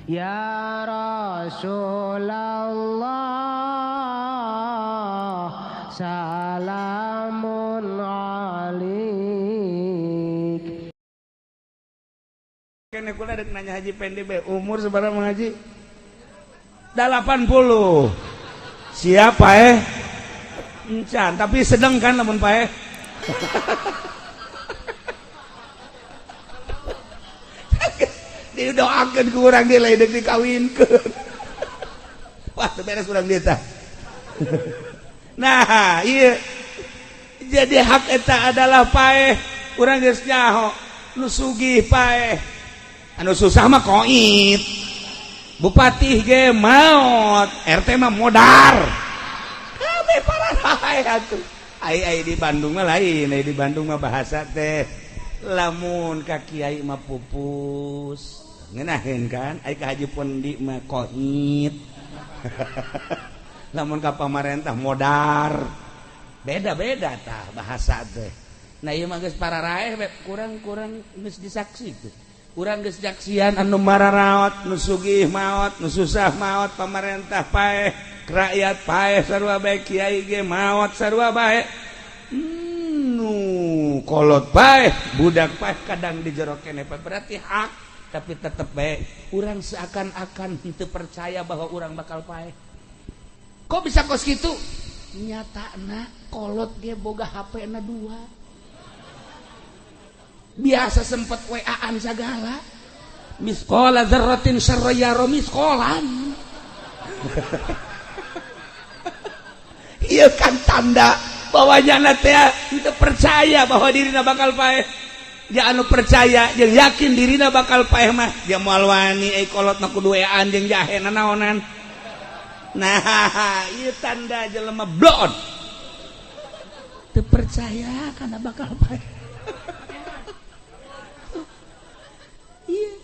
Ya Rasulullah salamun alik. Kene kula rek nanya Haji Pendi bae, umur sabaraha Mang Haji? 80. Siapa Encan, tapi sedang kan lamun paeh. Didoakeun ku urang deui lain deuk dikawinkeun. Wah, teu beres urang dieu tah. Nah, ieu jadi hak eta adalah paeh. Urang geus nyaho nu sugih paeh. Anu susah mah koit. Bupati ge maot, RT mah modar. Kabeh pararae atuh. Ai ai di Bandung mah lain, ai di Bandung mah bahasa teh lamun ka kiai mah pupus. Ngeunaheun kan, ai ka Haji Pondi mah koit. Lamun ka pamarentah modar. Beda-beda tah bahasa teh. Nah ieu mah geus pararaeh kurang-kurang geus disaksi tuh. Urang geus nyaksian anu mararaot, nu sugih maot, nu susah maot, pamarentah paeh, rakyat paeh sarua bae, kiai ge maot sarua bae. Nu kolot paeh, budak paeh kadang di jero keneh berarti hak, tapi tetep bae urang seakan-akan henteu percaya bahwa urang bakal paeh. Kok bisa kos kitu? Nyatana kolot ge boga HP-na 2. Biasa sempet WA-an segala. Misqala dzarratin syarra yara misqalan. Ieu kan tanda bahwa nyana teh teu percaya bahwa dirina bakal paeh. Dia anu percaya jeung yakin dirina bakal paeh mah dia moal wani euy kolot mah kudu WA-an jeung jahe nanaonan. Nah, ieu tanda jelema blon. Teu percaya kana bakal paeh. Iya,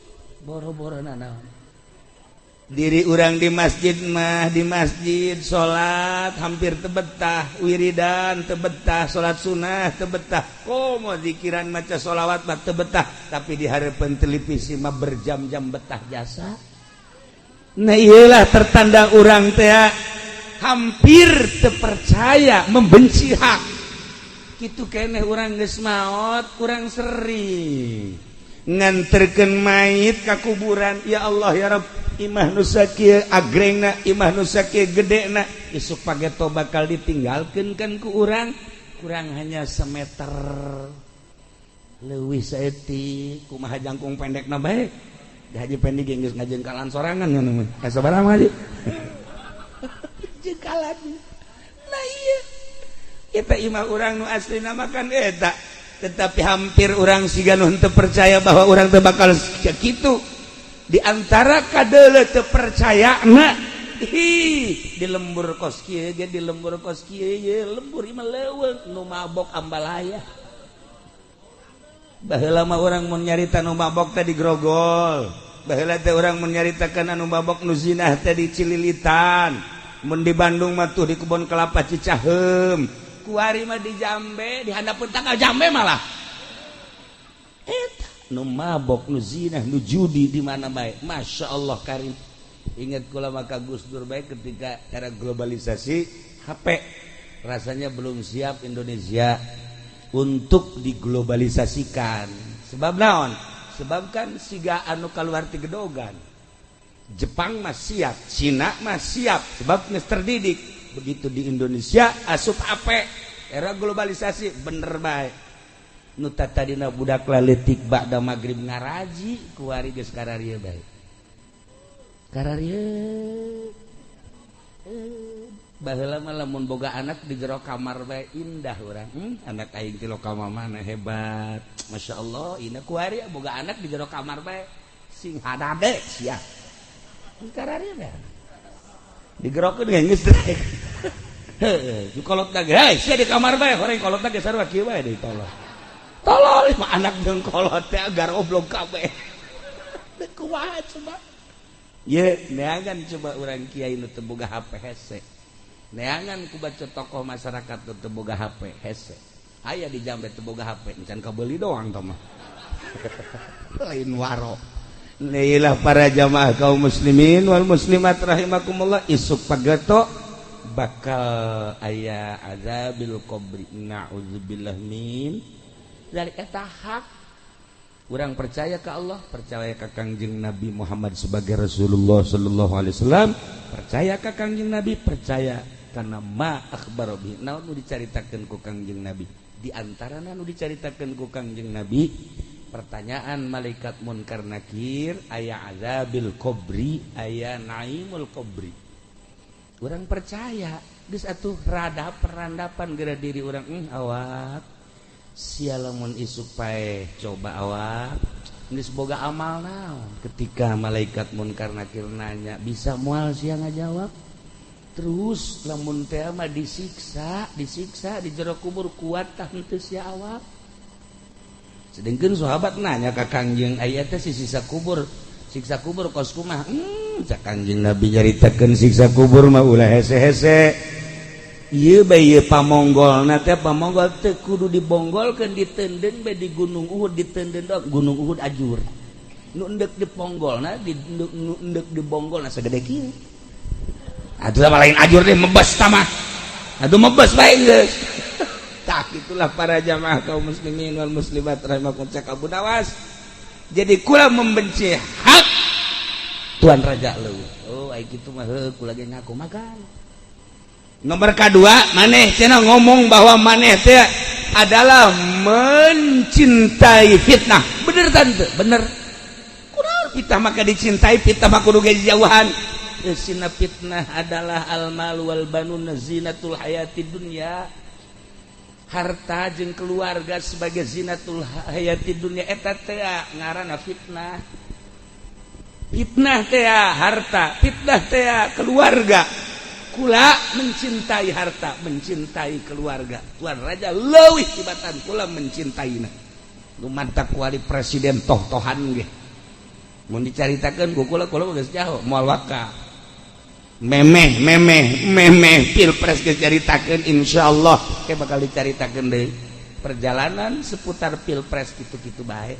boro-boro nanaon. Diri urang di masjid mah, di masjid salat hampir tebetah, wiridan tebetah, salat sunnah tebetah, komo zikiran maca sholawat mah tebetah, tapi di hareupeun televisi mah berjam-jam betah jasa. Nah iyalah tertanda urang teh hampir terpercaya membenci hak. Kitu keneh urang geus maot, kurang sering nganterkeun mayit ka kuburan. Ya Allah ya Rabb, imah nu sakieu agrengna, imah nu sakieu gedena, isuk pageto bakal ditinggalkeun kan ku urang, kurang hanya semeter leuwih saeutik, kumaha jangkung pendekna bae. Di Haji Pendi ge geus ngajengkalan sorangan ngono mah. Ka sabaraha Haji? Jengkalan. Nah iya. Eta imah urang nu aslina mah kan eta. Tetapi hampir orang siga nu henteu percaya bahwa orang teu bakal kitu. Di antara kadeuleu teu percayana, hi di lembur kos kieu ge, di lembur kos kieu ye lembur imah leuweung nu mabok ambalaya. Baheula mah urang mun nyarita nu mabok teh di grogol. Baheula teh urang mun nyaritakeun anu mabok nu zinah teh di Cililitan. Mun di Bandung mah tuh di kebon kelapa Cicaheum. Kuari mah di Jambe, di handapeun tanggal Jambe malah. Eta nu mabok, nu zinah, nu judi di mana bae. Masya Allah karim. Ingat kula maka Gus Dur bae ketika era globalisasi HP rasanya belum siap Indonesia untuk diglobalisasikan. Sebab naon? Sebab kan siga anu kaluar ti gedogan. Jepang mah siap, Cina mah siap, sebab geus terdidik. Begitu di Indonesia asup HP era globalisasi bener bae. Nu tadina budak laletik ba'da magrib ngaraji kuari geus kararieu bae. Kararieu. Baheula mah lamun boga anak di jero kamar bae indah urang. Anak aing ti lokal mana hebat. Masya Allah, ina kuari boga anak di jero kamar bae sing hadade sia. Kararieu bae. Digerokeun ge geus rek. Heuh, kolot ge, hei sia di kamar bae, horeng kolot ge sarua kieu bae deui tolol. Tolol mah anak jeung kolot teh agar oblong kabeh. Deuk kumaha coba? Ye, neangan coba urang kiai nu teu boga HP hese. Neangan ku baca tokoh masyarakat nu teu boga HP hese. Aya di Jambe teu boga HP, encan kabeuli doang tah mah. Lain waro. Inilah para jamaah kaum muslimin wal muslimat rahimakumullah, isuk pageto bakal aya azabil qabri, na'udzubillah min dari eta. Hak urang percaya ke Allah, percaya ke Kangjeng Nabi Muhammad sebagai Rasulullah sallallahu alaihi wasallam, percaya ke Kangjeng Nabi, percaya karena ma akhbar bihi, naon nu dicaritakeun ku Kangjeng Nabi. Di antara nu dicaritakeun ku Kangjeng Nabi, pertanyaan malaikat munkar nakir, aya azabil qabri, aya naimul qabri. Urang percaya geus atuh, rada perandapan geura diri urang, awak sia lamun isuk paeh coba awak geus boga amal naon. Ketika malaikat munkar nakir nanya, bisa moal sia ngajawab? Terus lamun teh mah disiksa, disiksa di jero kubur, kuat tah henteu sia awak? Sedangkan sahabat nanya ke Kangjeng, aya teh si siksa kubur, siksa kubur kos kumaha? Cak Kangjeng Nabi nyaritakeun siksa kubur mah ulah hese-hese. Ieu bae ieu pamonggolna teh, pamonggol teu kudu dibonggolkeun, ditenden bae di Gunung Uhud, ditenden dong Gunung Uhud ajur. Nu endek diponggolna di nu endek dibonggolna sagede kieu. Atuh mah lain ajur deh, mebes tamah. Atuh mebes bae geus. Tah, itulah para jamaah kaum muslimin wal muslimat rahimakum, cak Abu Nawas. Jadi kula membenci hak Tuan Raja leuwih. Oh, ai kitu mah heuh kula ge ngaku makan. Nomor kedua, maneh cenah ngomong bahwa maneh teh adalah mencintai fitnah. Bener tante, bener. Kunaon fitnah maka dicintai, fitnah mah kudu ge jauhan. Sina fitnah adalah al mal wal banun zinatul hayati dunya, harta jeung keluarga sebagai zinatul hayati dunya, eta teh ngaranna fitnah. Fitnah teh harta, fitnah teh keluarga. Kula mencintai harta, mencintai keluarga Tuan Raja leuwih tibatan kula mencintaina. Nu mantak kuali presiden toh-tohan ge mun dicaritakeun ku kula, kula geus jauh moal waka memeh memeh memeh pilpres geus caritakeun, insyaallah kayak bakal dicaritakeun deui perjalanan seputar pilpres, gitu-gitu bae.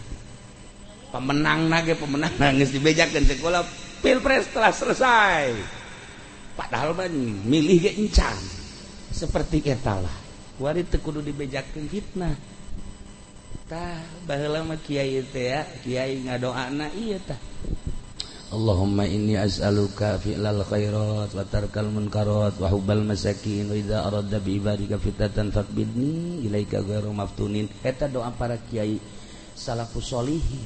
Pemenang nage, pemenang geus dibejakeun sekolah, pilpres telah selesai, padahal mah milih ge encan. Seperti eta lah kuari teu kudu dibejakeun fitnah. Tah, baheula mah kiai teh ya, kiai ngadoana ieu tah, Allahumma inni as'aluka fi'lal khairat wa tarkal munkarat wa hubbal masakin wa idza aradta bi ibadika fitnatan faqbidni ilaika ghairu maftunin. Eta doa para kiai salafus solihin.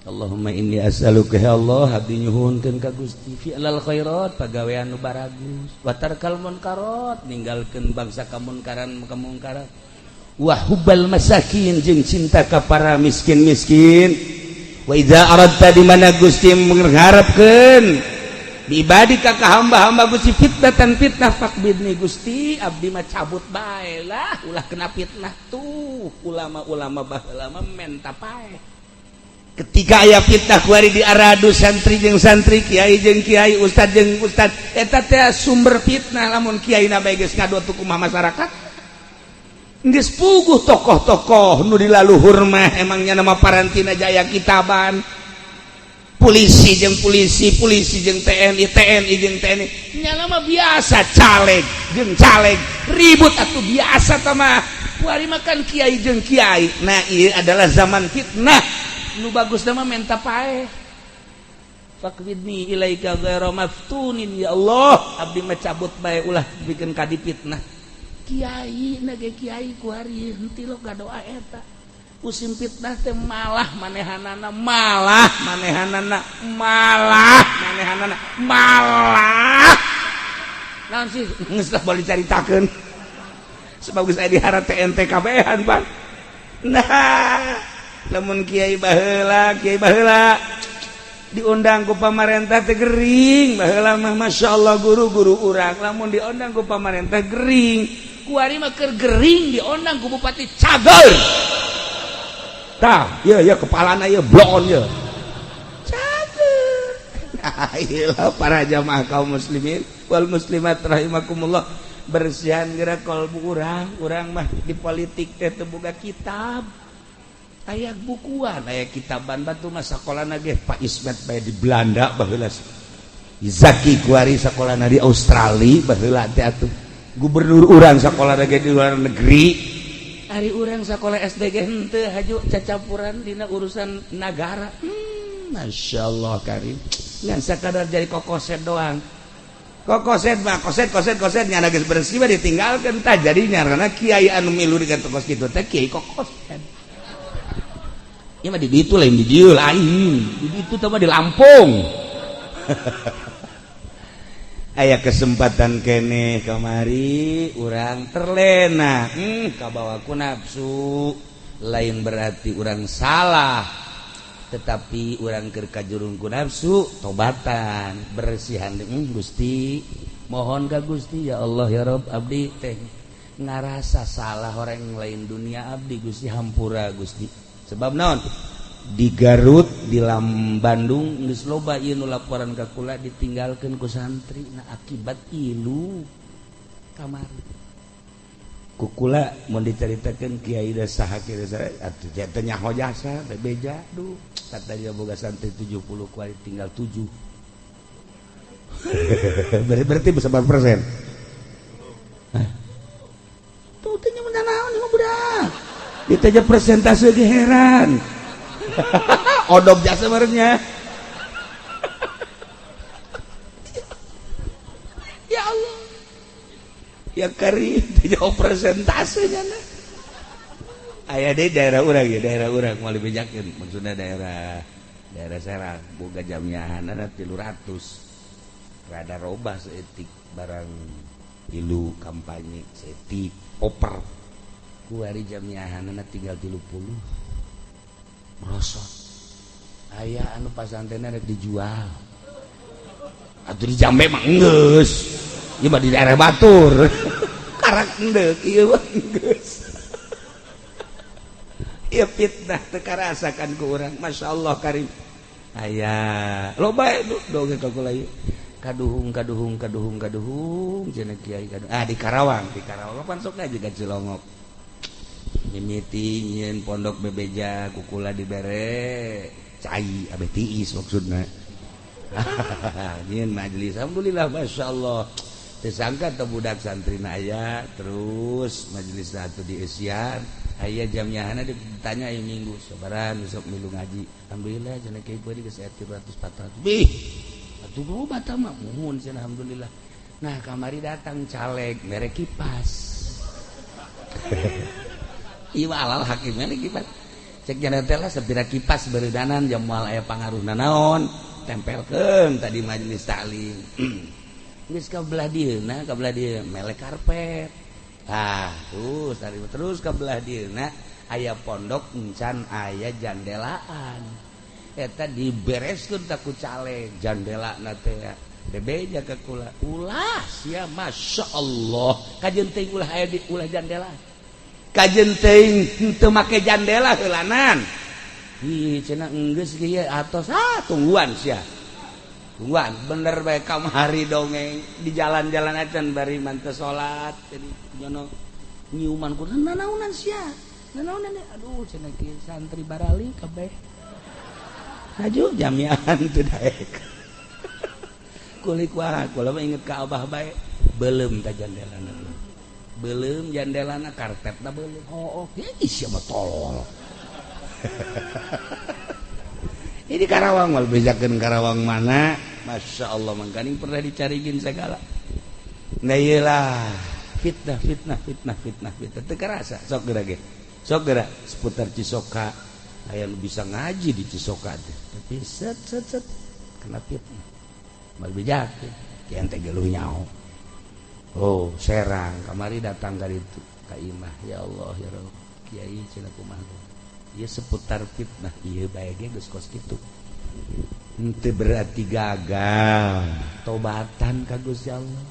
Allahumma inni as'aluka, ya Allah, abdi nyuhunkeun ka Gusti, fi'lal khairat, pagawean nu baragus, wa tarkal munkarat, ninggalkeun bangsa kamunkaran kamungkaran, wa hubbal masakin, jeung cinta ka para miskin-miskin, wa idza aradta, di mana Gusti mengharapkeun, bi ibadika, ka hamba-hamba Gusti, fitnatan, fitnah, faqbidni, Gusti abdi mah cabut bae lah, ulah kena fitnah. Tuh ulama-ulama baheula mah menta pae ketika aya fitnah kuari di aradu santri jeung santri, kiai jeung kiai, ustad jeung ustad, eta teh sumber fitnah. Lamun kiai na bae geus ngadu kumaha masyarakat? Geus puguh tokoh-tokoh nu di laluhur mah emangnya nama parantina jaya kitaban, polisi jeung polisi, polisi jeung TNI, TNI jeung TNI, nyala mah biasa, caleg jeung caleg ribut atuh biasa tah mah. Kuari makan kiai jeung kiai. Nah, ieu adalah zaman fitnah. Nu bagus nama menta pae, faqbidni ilaika ghairu maftunin, ya Allah abdi mah cabut bae, ulah bikin kadi fitnah. Kiai nage kiai kuari henteu lo doa eta. Musim fitnah teh malah manehanana, malah manehanana, malah manehanana, malah naon sih, geus lah boleh dicaritakeun sebab geus aya dihara TNT kabehan, Pak. Nah, lamun kiai baheula, kiai baheula diundang ku pamarentah teh gering. Baheula mah Masya Allah, guru-guru urang lamun diundang ku pamarentah gering. Kuari mah keur gering diundang ku bupati, cager. Tah ya ya, kepalana ya blon ya, cager. Nah, iyalah para jamaah kaum muslimin wal muslimat rahimakumullah, bersihan gerak kolbu urang. Urang mah di politik teh teu boga kitab. Aya bukuan, aya kitaban batu mah sakolana ge Pak Ismet bae di Belanda baheula. Zaki kuari sakolana di Australia baheula teh atuh. Gubernur urang sakolana ge di luar negeri. Ari urang sakola SD ge henteu haju cacampuran dina urusan nagara. Masya Allah karim. Ngan sakadar jadi kokoset doang. Kokoset mah koset koset koset nyana geus bersih mah ditinggalkeun tah jadinya karena kiai anu milu dengan tokos kitu teh kiai kokoset. Ieu mah di ditu lain di dieu lain. Di ditu teh mah di Lampung. Aya kesempatan kene kamari urang terlena, kabawa ku nafsu. Lain berarti urang salah, tetapi urang keur kajurung ku nafsu tobatan bersihan. Gusti, mohon ka Gusti, ya Allah ya Rob, abdi teh ngarasa salah orang lain dunia abdi Gusti, hampura Gusti. Sebab naon, di Garut, di Lam Bandung geus loba ieu nu laporan ka kula ditinggalkeun ku santri. Nah, akibat ilu kamari ku kula mun dicaritakeun kiai da saha kieu atuh teh nyaho jasa bebeja. Duh, katanya boga santri 70 kuari tinggal 7, berarti bisa berapa persen tuh teh nya naon mah budak ditanya presentase ge heran. Odok jasa barengnya. Ya Allah ya karim, jauh presentasenya nah. Aya deh daerah urang ya, daerah urang mau dibejakeun maksudnya daerah daerah Serang boga jamiahanana 300, rada robah seetik barang ilu kampanye seetik oper kuari jamiahanana tinggal 30 merosot. Aya anu pasantrenna rek dijual atuh di Jambe mah enggeus, ieu mah di daerah batur karak endek ieu mah enggeus. Ieu fitnah teu karasakan ku urang. Masya Allah karim, aya loba dongeng ka kula ieu kaduhung kaduhung kaduhung kaduhung cenah kiai kaduhung. Ah, di Karawang, di Karawang pan sok aja ka Cilongok mimiti nyieun pondok bebeja kukula dibere cai abeh tiis maksudna. Nyieun majelis, alhamdulillah, masyaallah, teu sangka teh budak santrina aya. Terus majelis satu di Asian aya jamnyahana ditanya ieu minggu sabaran besok milu ngaji. Alhamdulillah cenah kiai kuari geus 300 400 bih atuh loba tah mah muhun cenah, alhamdulillah. Nah, kamari datang caleg mere kipas. Ieu mah alal hakimnya kipas cek jana teh lah sepira kipas beredanan jam moal aya pangaruhna naon, tempelkeun tadi majelis taklim geus ka belah dieuna, ka belah dieu melek karpet. Ah, terus tadi terus ka belah dieuna aya pondok encan aya jandelaan, eta dibereskeun tak ku caleg jandelana teh bebeja ka kula ulah sia. Masya Allah, kajeun teuing ulah aya di ulah jandela, kajeun teuing teu make jandela heulanan. Ih cenah enggeus ge atos, ah tungguan sia, tungguan bener bae. Kamari dongeng di jalan-jalan acan bari manteu salat jadi nyono nyiuman ku nanaonan sia, nanaonan. Aduh cenah kieu santri barali kabeh haju jamiahan teu daek kulik wah. Kula mah inget ka abah bae, beuleum ta jandelana, beuleum jandelana, karpetna beuleum. Oh, oh ih sia mah tolol. Ini Karawang mal bejakeun Karawang mana, Masya Allah, mangkaning pernah dicarigin segala. Nah iyalah fitnah fitnah fitnah fitnah fitnah teu karasa. Sok geura ge, sok geura seputar Cisoka aya nu bisa ngaji di Cisoka teh, tapi set set set kena fitnah mal bejakeun kieu teh geluh nyaho. Oh Serang kamari datang ka ditu ka imah, ya Allah ya Rabb, kiai cenah kumaha ieu seputar fitnah ieu bae ge geus kos kitu. Henteu berarti gagal, tobatan ka Gusti Allah.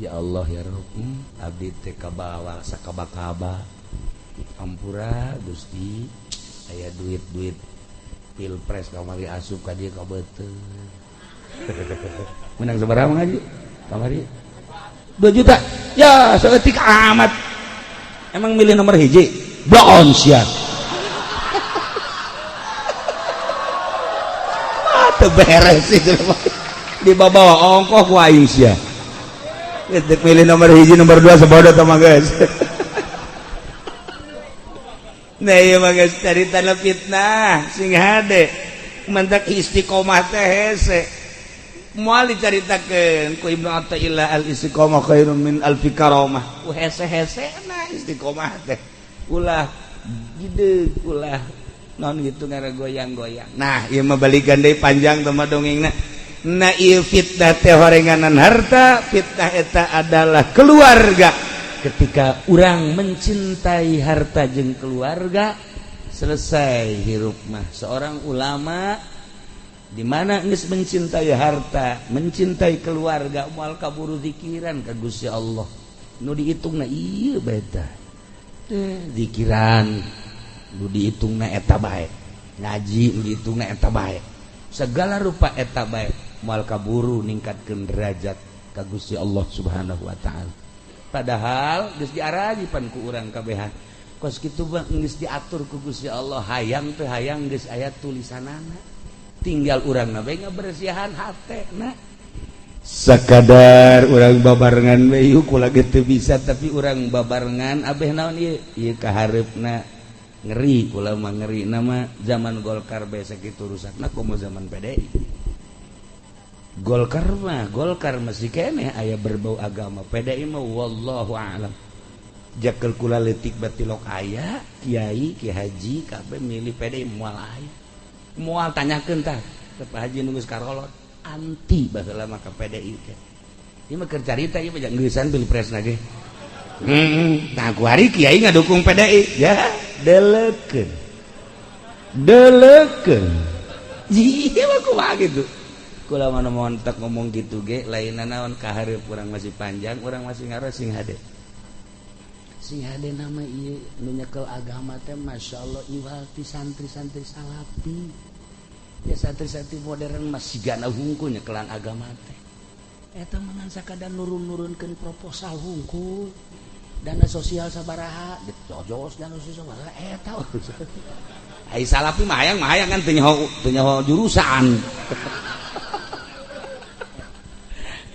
Ya Allah ya Rabb, abdi teh kabawa sakaba-kaba, ampura Gusti. Aya duit-duit pilpres kamari asup ka dieu ka beuteung. Menang sabaraha ngaji kamari? 2 juta ya, saeutik amat. Emang milih nomor hiji bloon sia. Teu beres itu dibawa ongkoh ku aing sia. Geus milih nomor 1 nomor 2 sabodo teh mah geus. Nah ieu mah geus caritana fitnah sing hade. Mantak istiqomah teh hese. Moal dicaritakeun ku Ibnu Athaillah al istiqomah khairun min alfi karamah. Ku hese-hese na istiqomah teh. Ulah gideg ulah non gitu ngara goyang-goyang. Nah, ieu mah balikan deui panjang teh mah dongengna. Nah, ieu fitnah teh horenganan harta, fitnah eta adalah keluarga. Ketika urang mencintai harta jeung keluarga, selesai hirup mah. Seorang ulama di mana geus mencintai harta, mencintai keluarga, moal kaburu zikiran ka Gusti Allah. Nu dihitungna ieu bae tah. Teh zikiran nu dihitungna eta bae. Ngaji nu dihitungna eta bae. Segala rupa eta bae moal kaburu ningkatkeun derajat ka Gusti Allah Subhanahu wa taala. Padahal geus diarajipan ku urang kabehan. Kos kitu mah geus diatur ku Gusti Allah, hayang teu hayang geus aya tulisanana. Tinggal urang na bae ngabersihan hate na. Sakadar urang babarengan we yuk kula ge teu bisa tapi urang babarengan abeh naon ieu? Ieu kahareupna ngeri kula mah ngeri nama zaman Golkar bae sakitu rusakna komo zaman PDI. Golkar mah Golkar masih keneh aya berbau agama, PDI mah wallahu a'lam. Jakel kula leutik batilok aya kiai ki haji kabeh milih PDI moal aya. Moal tanyakeun tah ke Pak Haji nu geus karolot anti baheula mah ka PDI teh. Ieu mah keur carita ieu mah geusan pilpresna ge. Nah ku hari kiai ngadukung PDI ya deleukeun. Deleukeun. Ieu mah kumaha gitu. Kula mana montek ngomong gitu ge lain naon kahareup urang masih panjang, urang masih ngaros sing hade. Sing hade nama ieu nu nyekel agama teh masyaallah iwal ti santri-santri salafi. Ya santri-santri modern masih gana hungkul nyekelan agama teh. Eta mah ngan sakadar nurun-nurunkeun proposal hungkul. Dana sosial sabaraha, jojos dana sosial sabaraha eta urusan. Ai salafi mah hayang kan teu nyaho jurusan.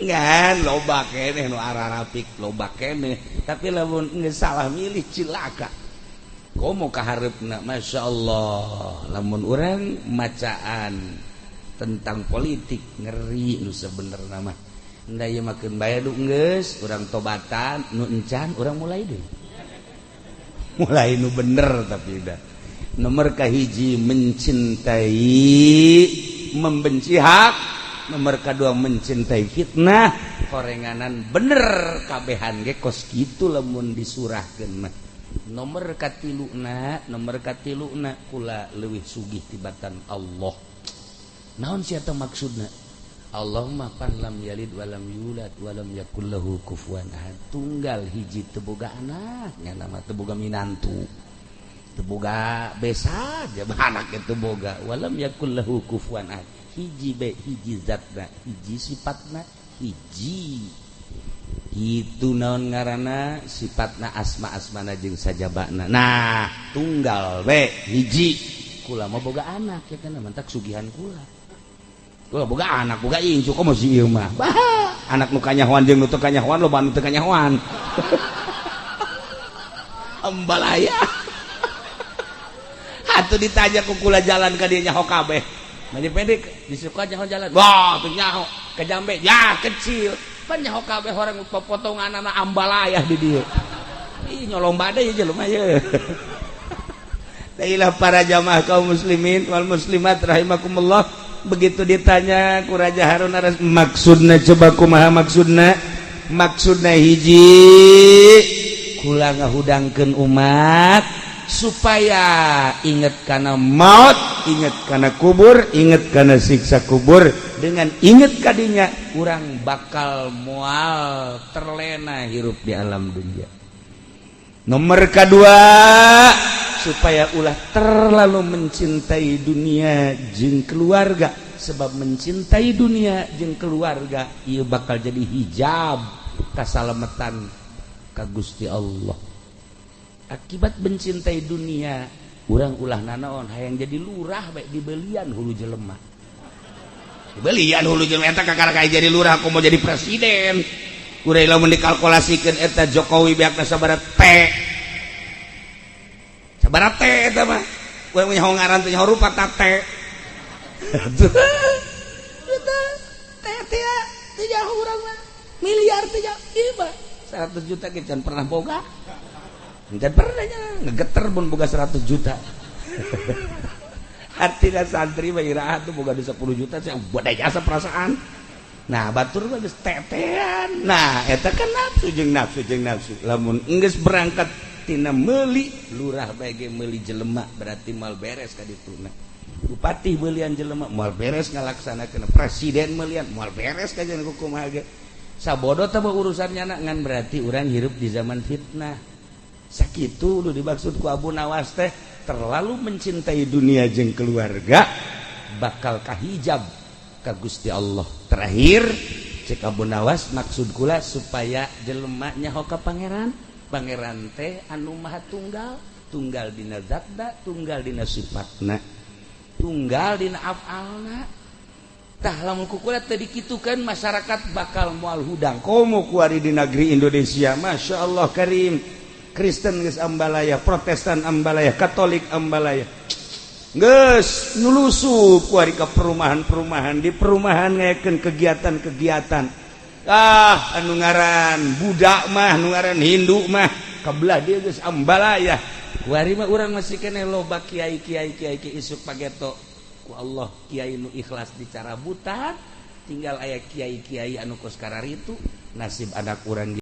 Ngan loba keneh nu ararapik loba keneh, tapi lamun geus salah milih cilaka. Komo kahareupna masyaallah lamun urang macaan tentang politik ngeri nu sebenerna mah. Nda ieu mah keun bae du geus urang tobatan nu encan urang mulai deui. Mulai nu bener tapi dah. Nomor kahiji mencintai membenci hak, nomor kedua mencintai fitnah, horenganan bener kabehan ge kos kitu lamun disurahkeun mah. Nomor katiluna kula leuwih sugih tibatan Allah. Naon sia teh maksudna? Allah mah pan lam yalid walam yulad walam yakul lahu kufuwan ahad. Tunggal hiji teu boga anak, nya mah teu boga minantu. Teu boga besa aja anak teu boga walam yakul lahu kufuwan ahad. Hiji be hiji zatna, hiji sifatna, hiji. Itu naon ngaranna sifatna asma-asmana jeung sajabana. Nah, tunggal be hiji. Kula mah boga anak ya kana mantak sugihan kula. Kula boga anak, boga incu komo si ieu mah. Bah, anak nu kanyahoan jeung nu teu kanyahoan loba nu teu kanyahoan. Ambalaya. Atuh ditanya ku kula jalan ka dieu nyaho kabeh. Mandi pendek disuka nyaho jalan. Wah, tuh nyaho ke jambe ya kecil. Pan nyaho kabeh orang potongan anak ambalayah di dieu. Ih nyolong badai jelema ye. Tailah para jamaah kaum muslimin wal muslimat rahimakumullah. Begitu ditanya ku Raja Harun Ar-Rasyid, maksudna coba kumaha maksudna? Maksudna hiji kula ngahudangkeun umat supaya inget kana maut, inget kana kubur, inget kana siksa kubur. Dengan inget kadinya urang bakal moal terlena hirup di alam dunia. Nomor kedua, supaya ulah terlalu mencintai dunia jeung keluarga, sebab mencintai dunia jeung keluarga ieu bakal jadi hijab kasalamatan ka Gusti Allah. Akibat mencintai dunia, urang ulah nanaon hayang jadi lurah baik dibelian hulu jelema. Dibelian hulu jeung eta kakara kayak jadi lurah aku mau jadi presiden. Kurai lamun dikalkulasikeun eta Jokowi beakna sabaraha T. Sabaraha T eta mah. Urang nyaho ngaran teh nyaho rupa ta T. Eta T teh teu nyaho urang mah. Miliar teh nyaho ieu mah. 100 juta ge can pernah boga. Can pernah nya ngegeter mun boga 100 juta. Artinya santri mah iraha tuh boga 10 juta saya buat jasa perasaan. Nah, batur mah geus tetean. Nah, eta kan nafsu jeung nafsu jeung nafsu. Lamun geus berangkat tina meuli lurah bae ge meuli jelema berarti moal beres ka dituna. Bupati belian jelema moal beres ngalaksanakeun, presiden melian moal beres ka jeung kumaha ge. Sabodo teh urusannya ngan berarti urang hirup di zaman fitnah. Sakitu nu dimaksud ku Abu Nawas teh terlalu mencintai dunia jeung keluarga bakal kahijab ka Gusti Allah. Terakhir cek Abu Nawas maksud kula supaya jelema nyaho ka pangeran. Pangeran teh anu maha tunggal, tunggal dina zatna, tunggal dina sifatna, tunggal dina afalna. Tah lamun ku kula teu dikitukeun masyarakat bakal moal hudang. Komo kuari di negeri Indonesia, Masya Allah Karim. Kristen geus ambalaya, Protestan ambalaya, Katolik ambalaya. Geus nulusup kuari ka perumahan-perumahan, di perumahan ngayakeun kegiatan-kegiatan. Ah, anu ngaran budak mah, anu ngaran Hindu mah, kabelah dia geus ambalaya. Kuari mah urang masih keneh loba kiai-kiai kiai isuk pageto ku Allah kiai nu ikhlas dicarabutan, tinggal aya kiai-kiai anu kos kararitu, nasib anak urang.